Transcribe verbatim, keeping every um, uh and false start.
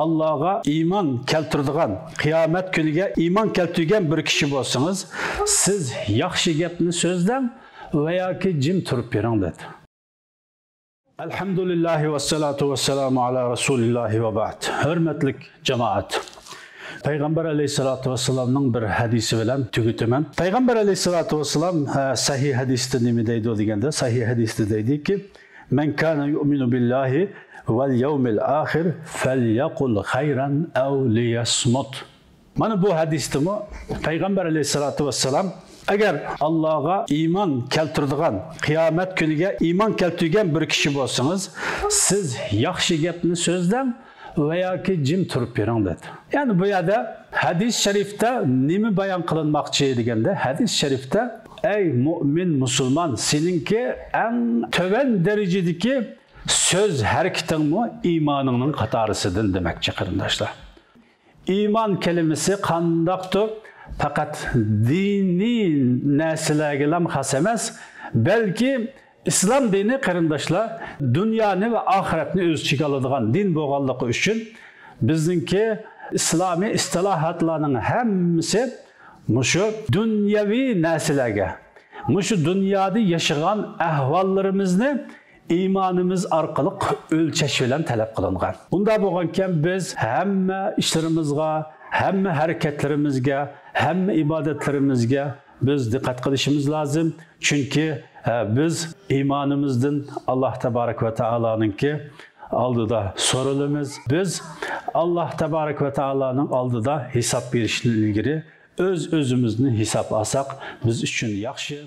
ئاللاغا ئىمان كەلتۈرىدىغان، قىيامەت كۈنىگە ئىمان كەلتۈرگەن بىر كىشى بولسىڭىز، سىز ياخشى گەپنى سۆزلەڭ ۋە ياكى جىم تۇرۇپ بېرىڭ دېدى. ئەلھەمدۇلىللاھى ۋەسسالاتۇ ۋەسسالامۇ ئالا رەسۇلىللاھى ۋە بەئد. ھۆرمەتلىك جامائەت. پەيغەمبەر ئەلەيھىسسالاتۇ ۋەسسالامنىڭ بىر ھەدىسى بىلەن تۈگىتىمەن. پەيغەمبەر ئەلەيھىسسالاتۇ ۋەسسالام، ھە، سەھىھ ھەدىستە نېمە دەيدۇ دېگەندە، سەھىھ ھەدىستە دەيدىكى، مەن كانە يۇئمىنۇ بىللاھى ۋەل يەۋمىل ئاخىر فەليەقۇل خەيرەن ئەۋ لىيەسمۇت. مانا بۇ ھەدىستىمۇ پەيغەمبەر ئەلەيھىسسالاتۇ ۋەسسالام، ئەگەر ئاللاغا ئىمان كەلتۈرىدىغان، قىيامەت كۈنىگە ئىمان كەلتۈرگەن بىر كىشى بولسىڭىز، سىز ياخشى گەپنى سۆزلەڭ ۋە ياكى جىم تۇرۇپ بېرىڭ دېدى. يەنى بۇ يەردە ھەدىس شەرىفتە نېمە بايان قىلىنماقچى دېگەندە، ھەدىس شەرىفتە، ئەي مۇئمىن مۇسۇلمان، سېنىڭكى ئەڭ تۆۋەن دەرىجىدىكى سۆز ھەرىكىتىڭمۇ ئىمانىڭنىڭ قاتارىسىدىن دېمەكچى، قېرىنداشلار. ئىمان كەلىمىسى قانداقتۇر پەقەت دىنىي نەرسىلەرگىلا خاس ئەمەس، بەلكى ئىسلام دىنى، قېرىنداشلار، دۇنيانى ۋە ئاخىرەتنى ئۆز ئىچىگە ئالىدىغان دىن بولغانلىقى ئۈچۈن، بىزنىڭكى ئىسلامىي ئىستىلاھاتلارنىڭ ھەممىسى مۇشۇ دۇنيەۋى نەرسىلەرگە، مۇشۇ دۇنيادا ياشىغان ئەھۋاللىرىمىزنى ئىمانىمىز ئارقىلىق ئۆلچەش بىلەن تەلەپ قىلىنغان. ئۇنداق بولغانكەن، بىز ھەممە ئىشلىرىمىزغا، ھەممە ھەرىكەتلىرىمىزگە، ھەممە ئىبادەتلىرىمىزگە بىز دىققەت قىلىشىمىز لازىم. چۈنكى، ھە، بىز ئىمانىمىزدىن ئاللاھ تەبارەك ۋە تائالانىڭكى ئالدىدا سورىلىمىز. بىز ئاللاھ تەبارەك ۋە تائالانىڭ ئالدىدا ھېساب بېرىشتىن ئىلگىرى ئۆز-ئۆزىمىزنى ھېساب ئالساق، بىز ئۈچۈن ياخشى.